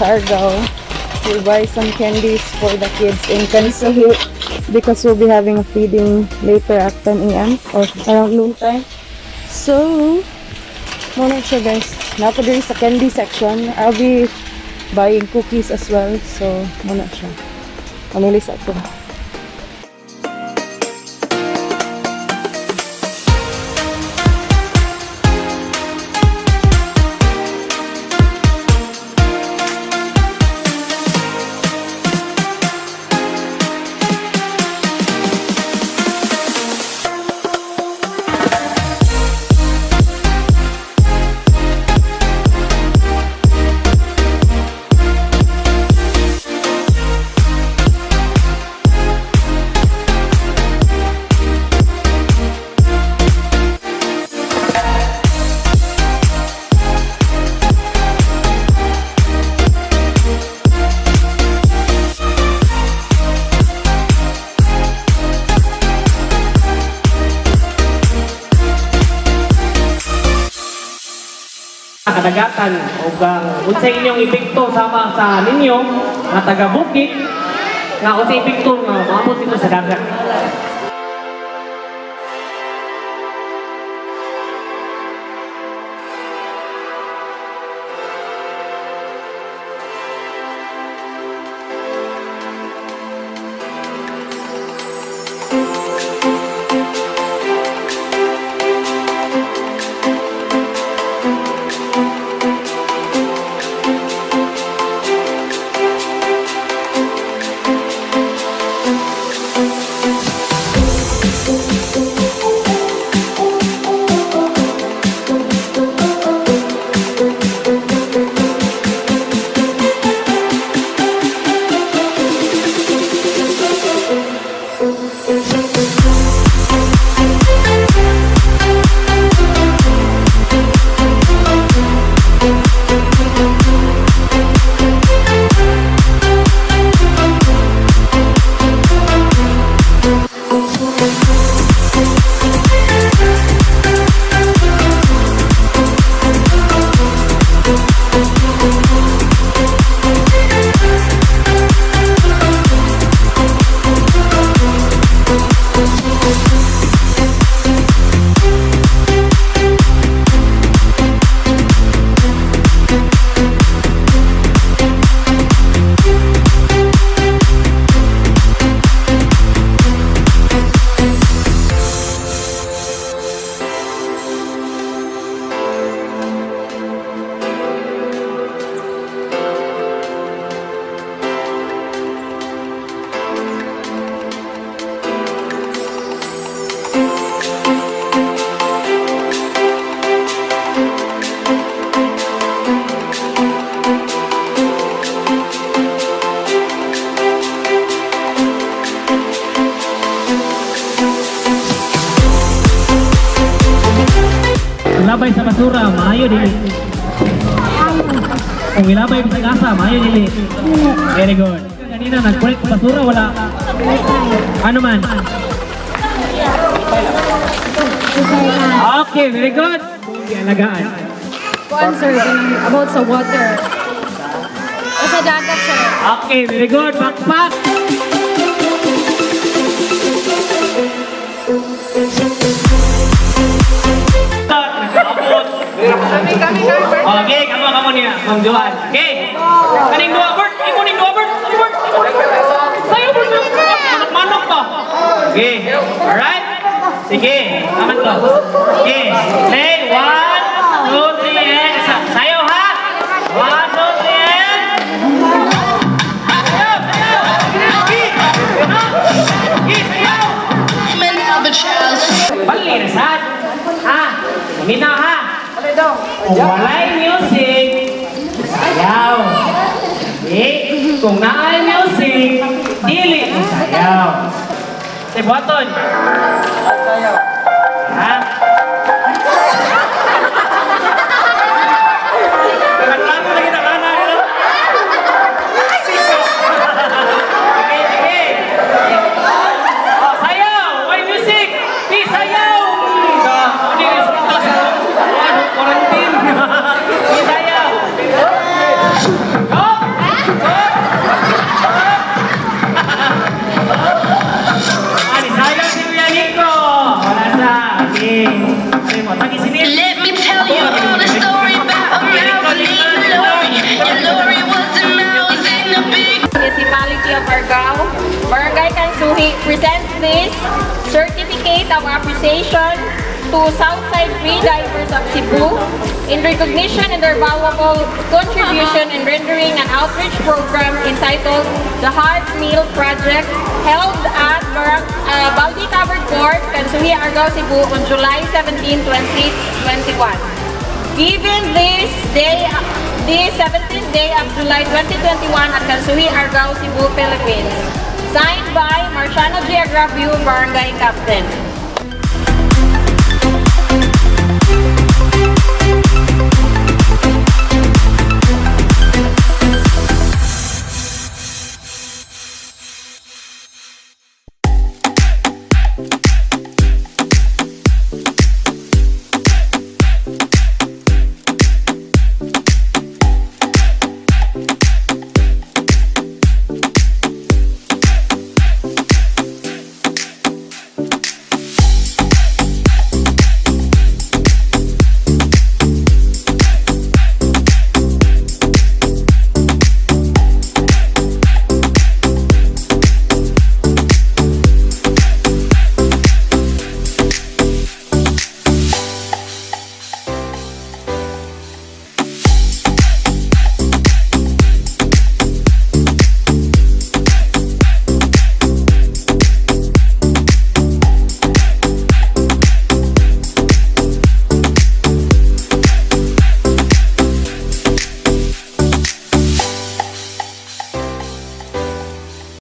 Sa Argao to buy some candies for the kids in Kansahit because we'll be having a feeding later at 10 a.m. or around noon time. So, mao na siya, guys. Naa pa diri sa candy section. I'll be buying cookies as well. So, mao na siya. Mamili sa ko. Kadagatan ug ang unsay inyong epekto sama sa ninyo nga taga bukid nga unsay epekto nga maabot dito sa dagat. Ilabay sa basura, maayo dili? Kung ilabay sa gasa, maayo dili? Very good. Kanina nag-collect basura, wala? Ano man? Okay, very good. Alagaan. Kuan, sir, about sa water. O sa dagat, sir. Okay, very good. Backpack. Nagkaabot. Okay, kamo kamo niya, Ma'am Joan. Okay. Kaning duha, Bert. Imo ning duha, Bert. Imo, Bert. Imo ning Bert. Sayo, Bert. Manok manok pa. Okay. Alright. Sige, aman to. Okay. Play. One, two, three, and isa. Sayo ha. One, two, three, and sayaw, sayaw. Sige. Ha? Sige, sayaw. Bali na sad. Ha? Minaw ha. Kung walay music, sayaw. Eh, kung naay music, dili mo sayaw. Sa buhaton. Ha? Nagplano na kita kana nila. Sige, sige. Oh, sayaw! Why music? Di sayaw! Ano yung sa ano, quarantine? Di sayaw! Go! this certificate of appreciation to Southside Free Divers of Cebu in recognition of their valuable contribution in rendering an outreach program entitled the Heart Meal Project, held at Baldi Covered Court, Kansuhi, Argao, Cebu on July 17, 2021. Given this day, this 17th day of July 2021 at Kansuhi, Argao, Cebu, Philippines. Signed by Marciano G. Agravio, Barangay Captain.